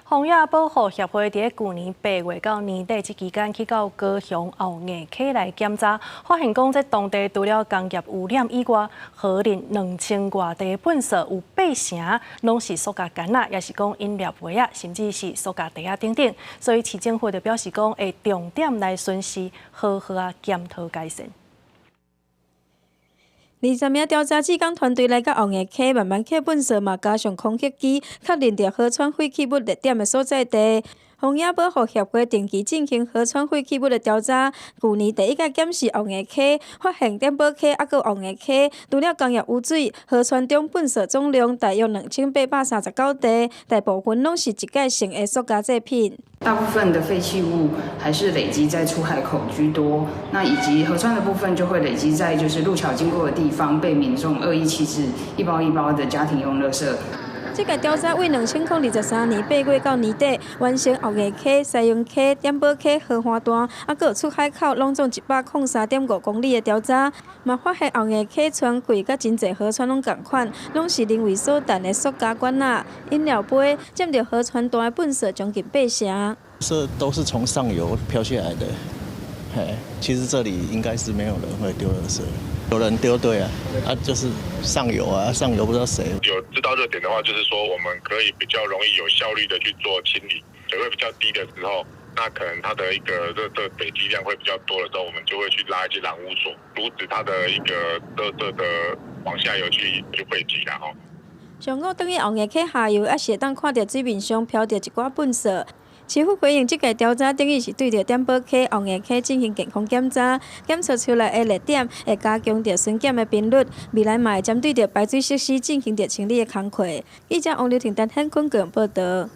荒野保護協會佇舊年8月到年底這期間，去到高雄後藝溪來檢查，發現講這當地除了工業污染以外，河裡2000外袋糞埽有八成攏是塑膠桿仔，抑是講飲料杯仔，甚至是塑膠袋仔等等。所以市政府就表示講，會重點來巡視，好好仔檢討改善。20名調查志工團隊來到後藝溪，慢慢抾糞埽嘛，加上空氣機，確認著河川廢棄物熱點的所在地。荒野保護協會定期進行河川廢棄物的調查，舊年第一擺檢視後藝溪，發現點寶溪猶閣後藝溪，除了工業污水，河川中糞埽總量大約2839袋，大部分攏是一過性的塑膠製品。大部分的廢棄物還是累積在出海口居多，那以及河川的部分就會累積在就是路橋經過的地方，被民眾惡意棄置一包一包的家庭用垃圾。這個調查為2023年8月到年底完成後藝溪、西營溪、點寶溪河岸段，猶閣出海口攏總103.5公里的調查，嘛發現後藝溪川櫃佮真濟河川攏仝款，攏是人為所擲的塑膠管仔、飲料杯，佔著河川段的糞埽將近八成。這都是從上游飄下來的，嘿，其實這裡應該是沒有人會丟垃圾。有人丟對啊，啊就是上游啊，上游不知道誰。有知道熱點的話，就是說我們可以比較容易有效率的去做清理。水位比較低的時候，那可能它的一個垃圾累積量會比較多的時候，我們就會去拉一些攔污索，阻止它的一個垃圾的往下游去就匯集啦。吼。上午轉去後藝溪下游，猶是會當看著水面上飄著一寡糞埽。市府回應，這個調查等於是對著點寶溪、後藝溪進行健康檢查，檢測出來的熱點會加強著巡檢的頻率，未來嘛會針對著排水設施進行著清理的工課。記者王劉婷、陳顯坤報導。